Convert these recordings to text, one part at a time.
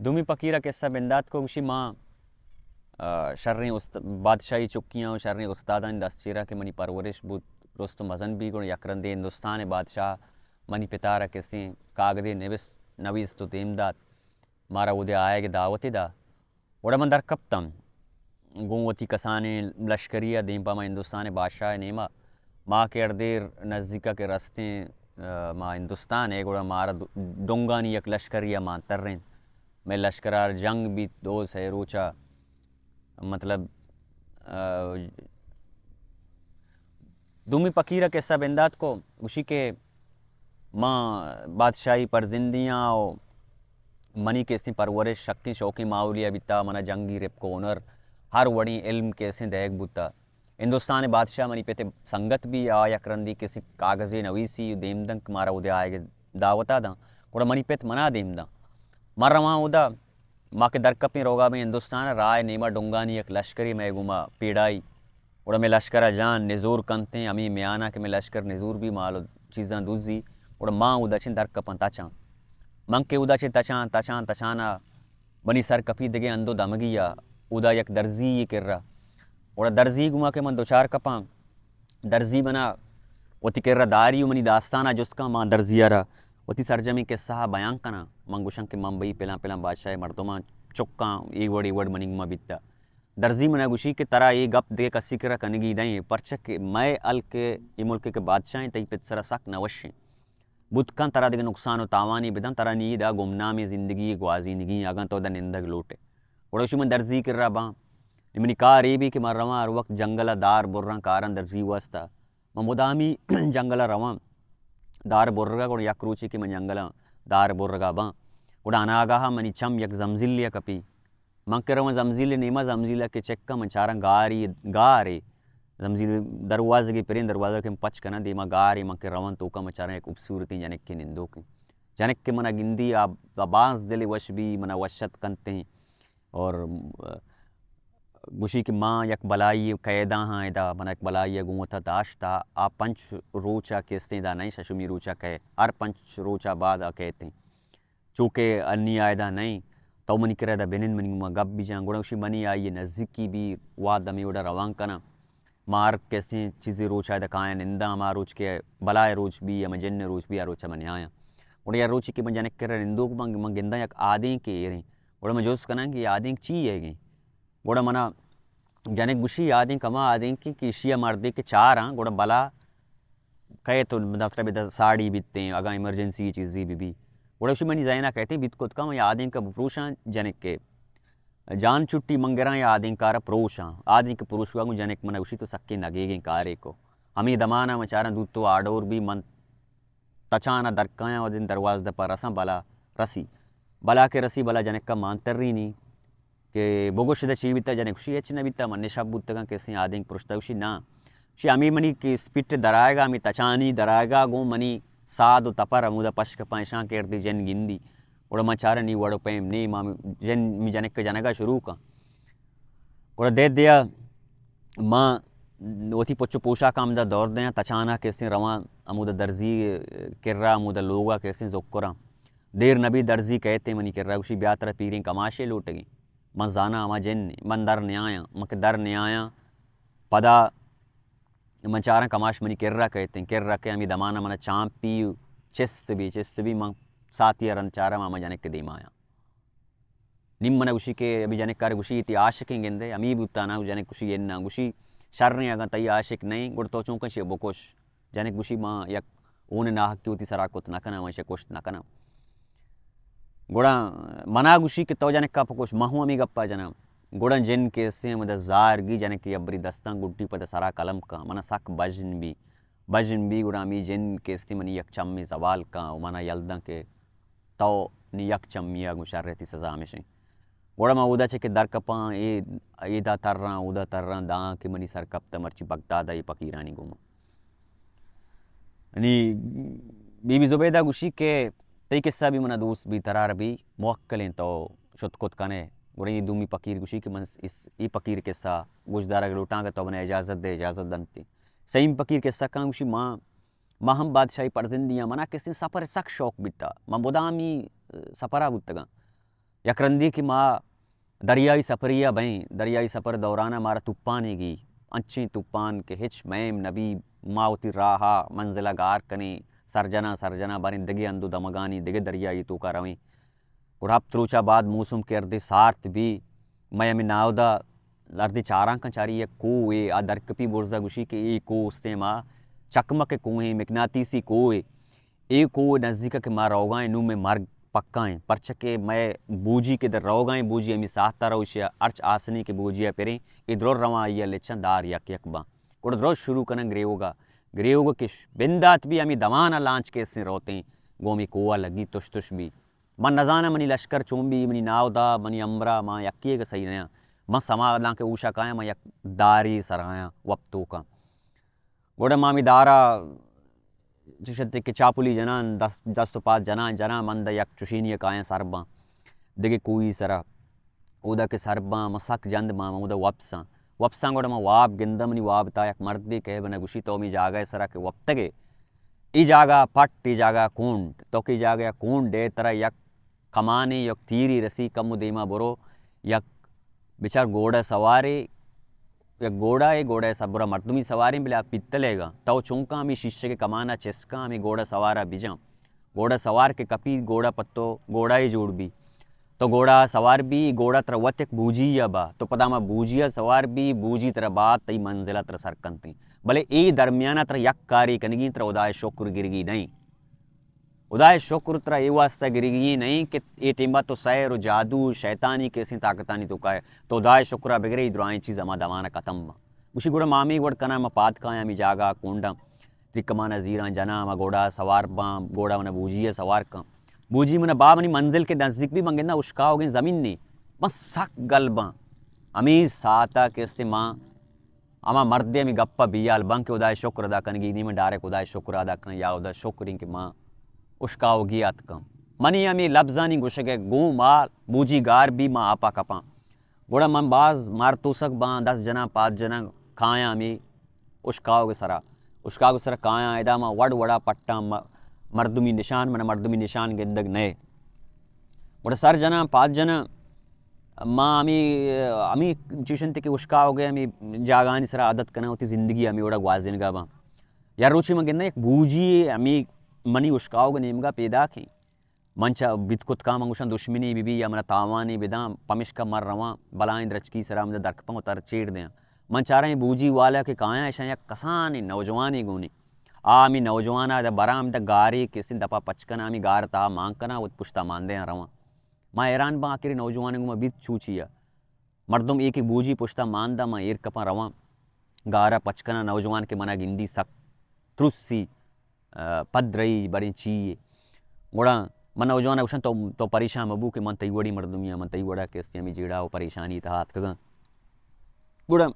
دومی پکیر ءَ کسہ بندات کو گوشی، ما، آ، شریں است-، بادشاہی چکیاں و شریں استادانی دست چیرا کہ منی پرورش بوت، رست و مزن بی گڑا یک رندے ہندوستان ءِ بادشاہ منی پتارا کسیں کاگدے نویس-، نویست و دیم دات، مارا اودے آیگ ءِ دعوتے دا۔ گڑا من در کپتم، گوں وتی کسانیں لشکری ءَ دیم پہ ما ہندوستان ءِ بادشاہ ءِ نیما۔ ما کہ ہر دیر نزیک ءَ کہ رستیں، آ، ما ہندوستان ءَ، گڑا مارا دو-، ڈنگانی یک لشکری ءَ مان ترینت۔ مئے لشکر ءَ جنگ بیت دو سئے روچ ءَ، مطلب، آ، دومی پکیر ءَ کسہ بندات کو، گوشی کہ ما بادشاہی پرزندیاں و منی کسیں پرورش شکیں شوقیں ماحولیا بیتا، منا جنگی رپک و ہنر ہر وڑیں علم کسیں دئیگ بوتا۔ ہندوستان ءِ بادشاہ منی پت ءِ سنگت بی، آ یک رندی کسیں کاگدے نویسی و دیم دنت کہ مارا اودے آیگ ءِ دعوتا داں، گڑا منی پت منا دیم داں۔ من رواں اودا، ما کہ در کپیں روگا بیں ہندوستان ءَ، راہ ءِ نیما ڈنگانی یک لشکرے مئے گوما پیڑائی۔ گڑا مئے لشکر ءَ جان نزور کنتیں، ہمے میانا کہ مئے لشکر نزور بی، مال و چیزاں دزی، گڑا ما اودا چہ در کپاں تچاں۔ من کہ اودا چہ تچاں، تچاں، تچانا منی سر کپی دگہ ہند و دمگی ءَ، اودا یک درزی یے کرا۔ گڑا درزی گوما کہ من دچار کپاں، درزی منا وتی کرا داری و منی داستانا جست کن، ما درزی ءَ را وتی سرجمیں کسہ ءَ بیان کناں۔ من گوشاں کہ من بئی پلاں پلاں بادشاہ ءِ مردماں چکاں، اے وڑ اے وڑ منی گوما بیتا۔ درزی منا گوشی کہ ترا اے گپ دگہ کسی کرا کنگی نہ ایں، پرچا کہ مئے ہلک ءِ اے ملک ءِ کہ بادشاہ ایں، تئی پت سرا سک نہ وش ایں۔ بوت کن ترا دگہ نقصان و تاوانے بدن، ترا نی ادا گمنامیں زندگی گوازینگی ایں، اگاں تو ادا نندگ لوٹ ئے۔ گڑا گوشی من درزی کرا باں۔ اے منی کار اے بی کہ من رواں ہر وقت جنگل ءَ دار براں کاراں درزی واسطہ۔ من مدامی جنگل ءَ رواں دار برگا، گڑا یک روچے کہ من جنگل ءَ دار برگا باں، گڑا اناگاہ ءَ منی چم یک زمزلے ءَ کپی۔ من کہ رواں زمزیل ءِ نیما، زمزیل ءَ کہ چکاں من چاراں گارے، گارے۔ زمزیل دروازگے پریں، دروازگ کہ من پچ کناں، دیما گارے۔ من کہ رواں توکا من چاراں یک خوبصورتیں جنکے نندوکیں۔ جنک کہ منا گندی آ، آ باز دل وش بی، منا وش اتک کنتیں۔ اور، آ، گوشی کہ ما یک بلائی قیدا ہاں ادا، منا یک بلائی گوں وتا داشتا، آ پنچ روچا کہ استیں ادا نئیں، ششمی روچا کئے، ہر پنچ روچا بعد آ کئیتیں۔ چو کہ انی آ ادا نئیں، تو منی کرا ادا بنند، منی گوما گپ بجن۔ گڑا گوشی منی آئی نزیکی بی، وہد ہمے وڑا روان کناں۔ ما ہر کسیں چیزے روچا ادا کایاں ننداں، ہما روچ کہ بلائے روچ بی، ہما جن روچ بی، آ روچا من نیایاں۔ گڑا یا روچے کہ من جنک کرا نندوک باں، من گنداں یک آدینکے ایریں۔ گڑا من جست کناں کہ آدینک چی ئیگیں؟ گڑا منا جنک گوشی، آدینک ہما آدینکیں کہ ایشی ء مردے کہ چاراں، گڑا بلا کئیت و دفتر ء بہ ساڑی بیتیں، اگاں ایمرجنسی چیزے بہ بی۔ گڑا گوشی، منی ذہن ء کئیتیں، بیت کت کن، من آدینک ء بپروشاں، جنک ء جان چٹی من گراں، یا آدینک ء را پروشاں۔ آدینک ء پروشگ ء گوں جنک من ء گوشی، تو سکیں نگیگیں کارے کو۔ ہمے دمان ء من چاراں دوت تو آڈور بی، من تچان ء درکایاں، وھدے دروازگ دپ ء رساں، بلا رسی۔ بلا کہ رسی، بلا جنک ء مان ترینی کہ بگوش ادا چی بیتا؟ جنک گوشی، ہچ نہ بیتا، من نشپ بوتگاں، کسیں آدینک پرشتہ۔ گوشی، نا۔ گوشی، ہمے منی کہ اسپیٹ درائگا، ہمے تچانی درائگا گوں منی ساد و تپر ہمودا پش کپاں، اشاں کہ اردے جن گندی۔ گڑا من چاراں نی وڑ و پیم نے، ما جن، جنک ء جنگا شروع کن۔ گڑا دے دیا ما وتی پچ و پوشاک ہمدا دور دیاں، تچانا کسیں رواں ہمودا درزی کرا، ہمودا لوگا کسیں زکراں۔ دیر نبی، درزی کئیتیں منی کرا، گوشی، بیا، ترا پیریں کماشے لوٹگیں۔ من زاناں ہما جن، من در نیایاں، من کہ در نیایاں، پدا من چاراں کماش منی کرا کئیتیں، کرا کہ ہمے دمانا منا چانپی، چست بی، چست بی، من ساتی ء رند چاراں، ہما جنک دیما آیاں۔ نی من ء گوشی کہ ابھی جنک کار گوشی، تئی عاشقیں گندے، ہمے بوتانا؟ جنک گوشی، اناں۔ گوشی، شریں، اگاں تئی عاشق نئیں، گڑا تو چون کن شے بکش۔ جنک گوشی، ما یک ہون ناحقی وتی سرا کت نہ کناں، من شے کشت نہ کناں۔ گڑا منا گوشی کہ تو جنک ء بکش، من ہوں ہمے گپا جناں۔ گڑا جن کہ استیں ہمدا زارگی، جنک ء یبری دستاں گڈی، پدا سرا قلم کن، منا سک بژن بی۔ بژن بی، گڑا ہمے جن کہ استیں منی یک چمے زوال کن و منا یل داں کہ تو نی یک چمی ء گوں شر ء، تئی سزا ہمیش انت۔ گڑا من اودا چہ کہ در کپاں، اے، ایدا تراں، اودا تراں، داں کہ منی سر کپتہ مرچی بغداد ء اے پکیرانی گوما۔ نی بی بی زبیدہ گوشی کہ تئی قصہ بی منا دوست بی، ترار بی، موکلیں تو شت کت کنے۔ گڑا اے دومی پکیر گوشی کہ من اس، اے پکیر قصہ گوشدارگ لوٹاں، اگہ تو منا اجازت دے، اجازت دنت۔ سئیم پکیر قصہ کاں، گوشی، ما ما ہم بادشاہی پرزندی آں، منا کسیں سپر ء سک شوق بیتا، من مدامی سپرا بوتگاں۔ یک رندے کہ ما دریائی سپرے ءَ بئیں، دریائی سپر ءِ دوران ءَ مارا توپانے گی، انچیں توپان کہ ہچ میم نہ بی، ما وتی راہ ءَ منزل ءَ گار کنیں، سرجناں سرجناں باریں دگہ ہند ءُ دمگانی دگہ دریائی توک ءَ رویں۔ گڑا ہپت روچ ءَ بعد موسم کہ ہردے سارت بی، مئے ہمے ناہدا ہردے چاران کن چاری یک کوہے آ درکپی برز ءَ گوشی کہ اے کوہ استیں ما چکمک ءِ کوہیں، مقناطیسی کوہے۔ اے کوہ ءِ نزیک ءَ کہ ما روگا ایں، نوں مئے مرگ پکا ایں، پرچا کہ مئے بوجی کہ در روگا ایں، بوجی ہمے ساہت ءَ رو، ایشی ءَ ہرچ آسنے کہ بوجی ءَ پریں، اے درور رواں آئی ءَ لچاں دار یک یک باں۔ گڑا درور شروع کناں گریوگ ءَ۔ گریوگ کہ ش-، بندات بی ہمے دمان ءَ لانچ کہ استیں روتیں، گوں ہمے کوہ ءَ لگی تش تش بی۔ من نزاناں منی لشکر چون بی، منی ناہدا، منی ہمراہ، ما یکے کہ سہی نیاں۔ من سما داں کہ ہوش ءَ کایاں، من یک دارے سر آیاں وپتوکاں۔ گڑا ما ہمے دار ءَ چش ات کہ چاپلی جنان، دست، دست ءُ پاد جنان، جنان، من داں یک چشینی ءَ کایاں سر باں۔ دگہ کوہی سرا اودا کہ سر باں، من سک جند باں، من اودا وپساں۔ وپساں گڑا من واب گنداں، منی واب ءِ تہا یک مردے کئے بنا گوشی، تو ہمے جاگہ ءِ سرا کہ وپتگ ئے، اے جاگہ پٹ، اے جاگہ کونڈ، تو کہ اے جاگہ کونڈ ئے، ترا یک کمانے، یک تیرے رسی، کمو دیما برو، یک بچار گھوڑا سوارے، یک گھوڑا ئے، گھوڑا ءِ سرا مردمی سواریں، بلے آ پیتل ئیگا۔ تو چونکا ہمے شیشگ ءِ کمانا چست کن، ہمے گھوڑا سوارا بجن۔ گھوڑا سوار کہ کپی، گھوڑا پہ تو گھوڑا ئے جوڑ بی۔ تو گھوڑا سوار بی، گھوڑا ترا وت یک بوجی ءَ با۔ تو پدا ہما بوجی ءَ سوار بی، بوجی ترا بات، تئی منزل ءَ ترا سر کنتیں۔ بلے اے درمیان ءَ ترا یک کارے کنگی، ترا ہدا ءِ شکر گرگی نئیں۔ ہدا ءِ شکر ترا اے واسطہ گرگی نئیں کہ اے ٹیم ءَ تو سحر ءُ جادو ءُ شیطانی کسیں طاقتانی توکا ئے۔ تو ہدا ءِ شکر ءَ بگرے، اے درائیں چیز ہما دمان ءَ ختم باں۔ گوشی گڑا ما ہمے وڑ کناں، ما پاد کایاں ہمے جاگہ ءَ کونڈاں، تری کمانا زیراں جناں، ما گھوڑا ءَ سوار باں، گھوڑا منا بوجی ءَ سوار کن۔ بوجی منا با منی منزل کہ نزیک بی، من گنداں اشکاوگیں زمینے، من سک گل باں۔ ہمے ساعت ءَ کہ استیں ما ہما مردے ہمے گپ ءَ بیال باں کہ ہدا ءِ شکر ادا کنگی نئیں، من ڈائریکٹ ہدا ءِ شکر ادا کناں، یا ہدا شکر ایں کہ ما اشکاوگی ءَ اتکاں۔ منی ہمے لبزانی گوشگ ءَ گوں ما بوجی گار بی، ما آپ ءَ کپاں۔ گڑا من باز مار توسگ باں، دست جناں، پاد جناں، کایاں ہمے اشکاوگ ءِ سرا۔ اشکاوگ ءِ سرا کایاں، ادا ما وڑ وڑا پٹاں، م-، مردمی نشان، من مردمی نشان گندگ نئے۔ گڑا سر جناں، پاد جناں، ما ہمے، ہمے چوش انت کہ اشکاوگ ءِ ہمے جاگہانی سرا عادت کناں، وتی زندگی ہمے وڑا گوازینگا باں۔ یا روچے من گنداں یک بوجی ہمے منی اشکاوگ ءِ نیمگا پیداک ایں۔ من چہ بیت کت کاں، من گوشاں دشمنے بہ بی یا منا تاوانے بداں، پمشکا من رواں، بلاہیں درچکی سرا من درکپاں ءُ ترا چیر دیاں۔ من چاراں اے بوجی والا کہ کایاں، اشاں یک کسانیں نوجوانے گونی۔ آ ہمے نوجوان ءَ ادا براں، ہمدا گارے کسیں دپا پچ کناں، ہمے گار ءِ تہا مان کناں، وت پشتا مان دیاں رواں۔ من حیران باں، آخر اے نوجوان ءَ گوں ما بیت چوچی ءَ۔ مردم اے کہ بوجی پشتا مان داں، من ایر کپاں رواں۔ گار ءَ پچ کناں، نوجوان کہ منا گندی سک ترسی، آ، پد رئی، بریں چی یے۔ گڑا من نوجوان ءَ گوشاں، تو، تو پریشان مبو کہ من تئی وڑیں مردمے آں، من تئی وڑا کہ استیں ہمے جیڑہ ءُ پریشانی ءِ تہا اتکگاں۔ گڑا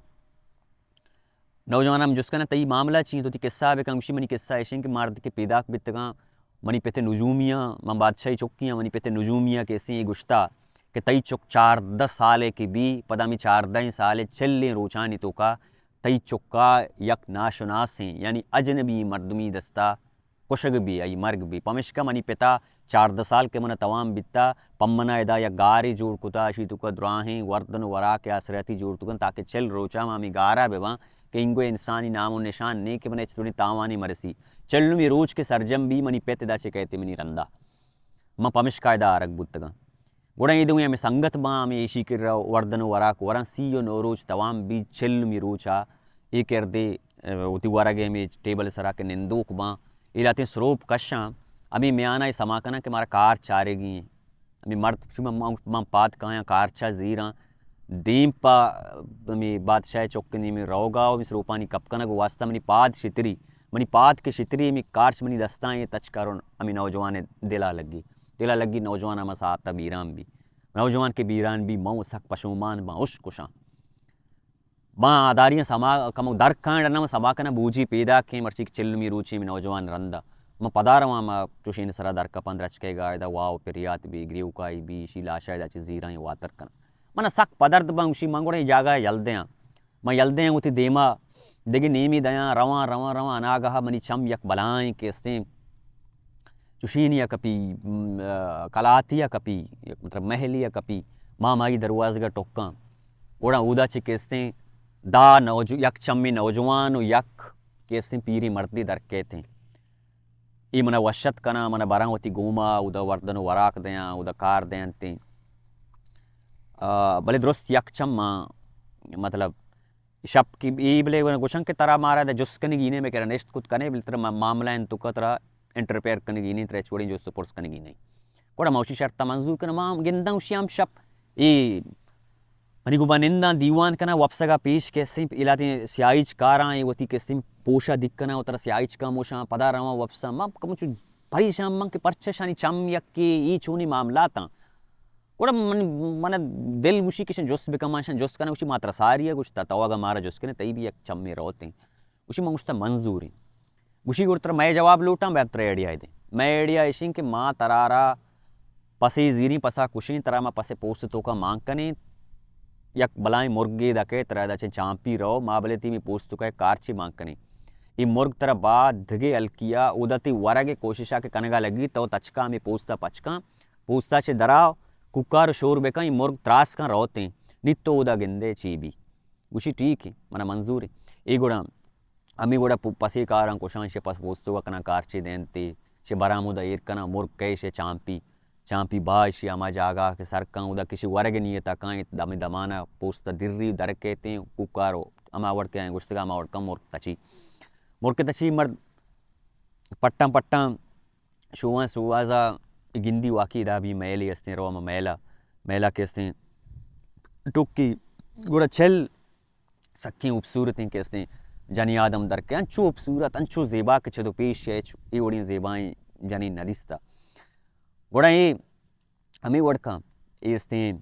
نوجوان ءَ من جست کناں، تئی معاملہ چی انت؟ تو تئی قصہ بکن۔ گوشی، منی قصہ اش انت کہ مرد کہ پیداک بیتگاں، منی پت نجومی آں، من بادشاہی چکی آں، منی پت نجومی آں کہ استیں اے گوشتا کہ تئی چک چاردہ سالے کہ بی، پدا ہمے چاردہیں سالے چلیں روچانی توکا تئی چکا یک ناشناسیں، یعنی اجنبی مردمی دستا کشگ بی، آئی مرگ بی۔ پمشکا منی پتا چاردہ سال کہ منا توام بیتا، پمنا ادا یک گارے جوڑ کتا، اشی توکا دراہیں وردن ءُ وراک ءِ آسراتی جوڑ کتگاں، تاکہ چل روچا ما ہمے گارا بباں کہ اینگو انسانی نام ءُ نشان نیں کہ منا ہچ وڑیں تاوانے مرسی۔ چلمی روچ کہ سرجم بی، منی پت ادا چہ کئیت منی رندا۔ من پمشکا ادا آرگ بوتگاں۔ گڑا اے دوئیں ہمے سنگت باں، ہمے ایشی کرا وردن ءُ وراک وراں، سی ءُ نو روچ توام بی، چلمی روچا اے کردے، ء، وتی ورگ ءِ ہمے ٹیبل ءِ سرا کہ نندوک باں، اے لہتیں سروپ کشاں، ہمے میانا اے سما کناں کہ مارا کارچ آرگی ایں۔ ہمے مرد، من، من، من پاد کایاں، کارچا زیراں، دیم پہ ہمے بادشاہ ءِ چک ءِ نیمے روگا ءُ ہمے سروپانی کپ کنگ ءِ واسطہ منی پاد شتری، منی پاد کہ شتری، ہمے کارچ منی دستاں اے تچکا رو ہمے نوجوان ءِ دلا لگی۔ دلا لگی، نوجوان ہما ساعتا بیران بی۔ نوجوان کہ بیران بی، من سک پشومان باں، اشک کشاں۔ باں آداریاں سما، کمو در کاں ڈنا، من سما کناں بوجی پیداکیں، مرچی کہ چلمی روچے ہمے نوجوان رندا۔ من پدا رواں، ما چوشیں سرا در کپاں، درچکے گا ادا واو پریات بی، گریوکائی بی، اشی لاشا ادا چہ زیراں واتر کناں۔ من سک پدرد باں، گوشی من گڑا اے جاگہ یل دیاں۔ من یل دیاں وتی دیما، دگہ نیمی دیاں، رواں، رواں، رواں، اناگاہ منی چم یک بلاہیں کہ استیں چشینی ءَ کپی، م، آ، کلاتی ءَ کپی، مطلب محلی ءَ کپی، ما ہمائی دروازگ ءَ ٹکاں۔ گڑا اودا چہ کہ استیں دہ نوجو-، یک چمی نوجوان و یک کہ استیں پیری مردی در کیتیں۔ اے منا وش اتک کناں، منا براں وتی گوما، اودا وردن و وراک دیاں، اودا کار دینتیں۔ آ، بلے درست یک چم ما، مطلب، شپ کہ اے بلے گوشن کہ ترا مارا دا جست کنگی نے، مئے کرا نشت کت کنے، بلے ترا ما-، معاملہ انت تو کا ترا انٹرفیئر کنگی نے، ترا ہچ وڑیں جست و پرس کنگی نے۔ گڑا ما وشی شرط منظور کناں، ما گنداں وشی ہم شپ اے منی گوما ننداں، دیوان کناں، وپسگا پیش کسیں، اے لاتیں سیاہیچ کاراں، اے وتی کسیں پوشا دک کناں، و ترا سیاہیچ کاں موشاں، پدا رواں وپساں۔ ما کمچو پریشان من کہ پرچہ شانی چم یکے، اے چونی معاملاتاں۔ گڑا من، من دل گوشی کہ شن جست بکن، من شن جست کناں، گوشی ما ترا ساری ءَ گوشتا، تو اگاں مارا جست کنے، تئی بھی یک چمے روتیں۔ گوشی من گوشتا منظوریں۔ گوشی گڑا ترا مئے جواب لوٹاں، بیا ترا آئیڈیا دیں۔ مئے آئیڈیا ایشیں کہ ما ترارا پسے زیریں، پسا کشیں، ترا ما پسے پوست توکا مان کنیں، یک بلائیں مرگے دکے، ترا دا چہ چانپی رو، ما بلے تیمی پوست توکا کارچے مان کنیں۔ اے مرگ ترا بعد دگے ہلکیا، اودا تی ورگ کوششا کہ کنگا لگی، تو تچکا ہمے پوستا پچکاں، پوستا چہ درا کوکار شور بکن، اے مرگ تراس کن روتیں، نی تو اودا گندے چی بی۔ گوشی ٹھیک ہے، منا منظور ہے۔ اے گڑا ہمے وڑا پ-، پسے کاراں کشاں، شہ پس پوستوکا کناں کارچے دینتے، شہ برام اودا ایر کناں، مرگ کئے شہ چانپی، چانپی با شی ہما جاگہ کہ سر کن، اودا کشی ورگ نیتا کائیں، دم دمانا پوستا دری در کیتیں، کوکارو ہما وڑ کہ آئیں گوشتگا ہما وڑ کن مرگ تچی۔ مرگ تچی مرد پٹاں پٹاں شواں سوازا گندی واقعی دا بھی میلے استیں، رو ہما میلا، میلا کہ استیں ٹکی گڑا چل سکیں خوبصورتیں کہ استیں جنی آدم در کے، انچو خوبصورت، انچو زیبا کہ چدو پیش ہے، اے وڑیں زیبائیں جنی ندیستا۔ گڑا اے ہمے وڑ کن اے استیں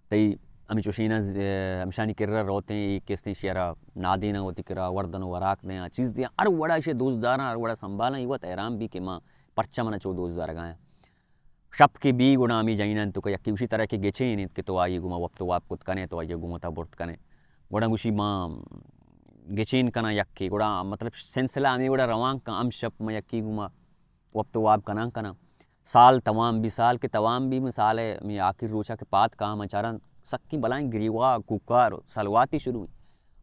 تئی ہمے چوشیناں ز-، ہمشانی کرا روتیں، اے کہ استیں شیرا نادیناں وتی کرا وردن و وراک دیاں، چیز دیاں، ہر وڑا ایشی دوست داراں، ہر وڑا سنبھالاں، اے وت حیران بی کہ ما پرچا منا چو دوست دارگایاں۔ شپ کہ بی گڑا ہمے جنیناں توکا یکے گوشی ترا کہ گچین انت کہ تو آئی گوما وپت واب کت کنے، تو آئی گوما تا برت کنے۔ گڑا گوشی ما گچین کناں یکے، گڑا مطلب سلسلہ ہمے وڑا روان کن، ہم شپ ما یکے گوما وپت واب کنان کنان۔ سال توام بی، سال کہ توام بی، من سال ء ہمے آخر روچا کہ پاد کاں، من چاراں سکیں بلائیں گریوا، کوکار، سلواتی شروع۔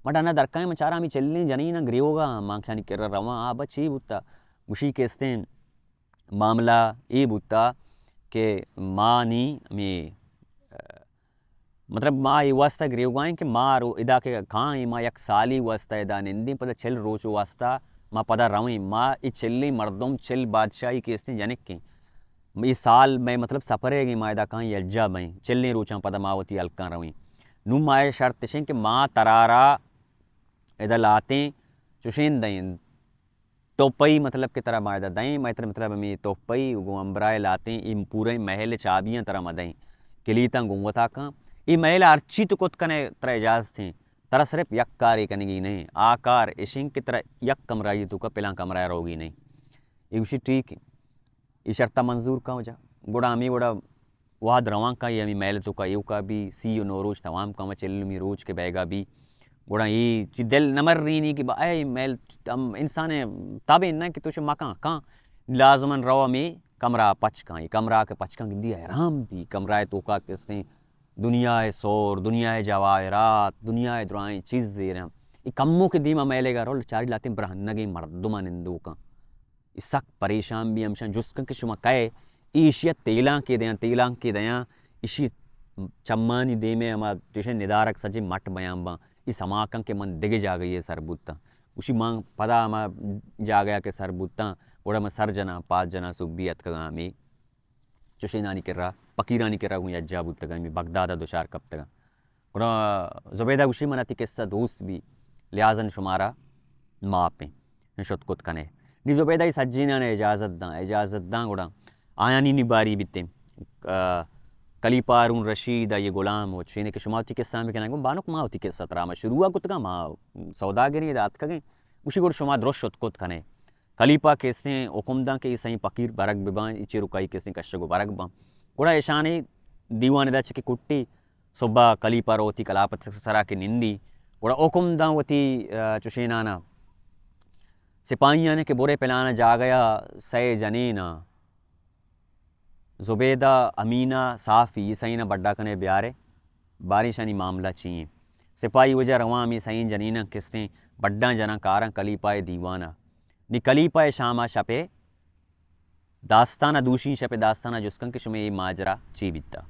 من ڈنا درکائیں، من چاراں ہمے چلیں جنیناں گریوگا، من کشانی کرا رواں، آ بچی بوتا۔ گوشی کہ استیں معاملہ اے بوتا کہ ما نی ہمے مطلب، ما اے واسطہ گریوگائیں کہ ما رو ادا کہ کائیں، ما یک سالی واسطہ ادا نندیں، پدا چل روچ واسطہ ما پدا رویں۔ ما اے چلیں مردم، چل بادشاہی کہ استیں جنکیں۔ اے سال مئے مطلب سفرے گیں، ما ادا کائیں یلجا بئیں۔ چلیں روچاں پدا ما وتی ہلکاں رویں۔ نوں ما اے شرط اشیں کہ ما ترارا ادا لاتیں چشیں دئیں۔ تحفہ ای مطلب کہ ترا ما ادا دئیں، مئے ترا مطلب ہمے تحفہ ای گوں ہمبراہ لاتیں، اے پوریں محل چابیاں ترا ما دئیں۔ کلیتاں گوں وتا کن۔ اے محل ہرچی تو کت کنے ترا اجازت ہیں۔ ترا صرف یک کارے کنگی نہیں۔ آ کار اشیں کہ ترا یک کمرہ ای توکا پلاں کمرہ روگی نہیں۔ اے گوشی ٹھیک ہے۔ اے شرطا منظور کن وجہ۔ گڑا ہمے وڑا وہد روان کن، اے ہمے محل توکا ایوکا بی، سی و نو روچ توام کن، چلمی روچ کہ بیگا بی، گڑا اے چی دل نہ مرینی کہ با اے محل ہم انسان تب نہ کہ تو شو مکان کان لازمن رو ہمے کمرہ پچ کان، اے کمرہ کہ پچ کان گندی حیران بی، کمرہ توکا کسیں دنیا سور، دنیا جواہرات، دنیا درائیں چیز زیریں۔ اے کمو کہ دیما محلے گا رول چاری لاتیں برہنگیں مردمان اندوکاں۔ اے سک پریشان بی، ہمشان جست کن کہ شما کئے؟ ایشی ء تیلانکے دیاں، تیلانکے دیاں، ایشی چمانی دیمے ہما چوشیں ندارگ سجے مٹ بیان باں۔ اے سما کن کہ من دگہ جاگہے سر بوتاں۔ گوشی من پدا ہما جاگہ کہ سر بوتاں، گڑا من سر جناں، پاد جناں، سبی اتکگاں ہمے چوشینانی کرا، پکیرانی کرا گوں یجا بوتگاں، ہمے بغداد ء دچار کپتگاں۔ گڑا زبیدہ گوشی، من ء تئی قصہ دوست بی، لہذا شمارا ماپیں، شت کت کنے۔ نی زبیدہ ای سجینان ء اجازت داں، اجازت داں گڑا آیانی نی باری بیتیں۔ آ، کلیپہ ہارون رشید ء یہ غلام و چینے کہ شما وتی قصہ بکناں، گوں بانک ما وتی قصہ ترا ما شروع کتگاں، ما سوداگریں ادا اتکگیں۔ گوشی گڑا شما درست شت کت کنے۔ کلیپہ کسیں حکم داں کہ اے سئیں پکیر برگ بباں، اے چیروکائی کسیں کشگ و برگ باں۔ گڑا ایشانی دیوان ادا چہ کہ کٹی، صبح کلیپہ رو وتی کلاپت سرا کہ نندی، گڑا حکم داں وتی، آ، چوشینانا سپاہیانے کہ برے پلانا جاگہا سئے جنینا زبیدہ، امینہ، صافی، اے سئیناں بڈا کنے بیارے، باریں شانی معاملہ چی ایں۔ سپاہی وجہ رواں ہمے سئیں جنیناں کستیں بڈاں جناں کاراں کلیپہ ءِ دیوان ءَ۔ نی کلیپہ ءَ شام ءَ شپ ءَ داستان ءَ دوشیں شپ ءَ داستان ءَ جست کن کہ شمئے اے ماجرا چی بیتا۔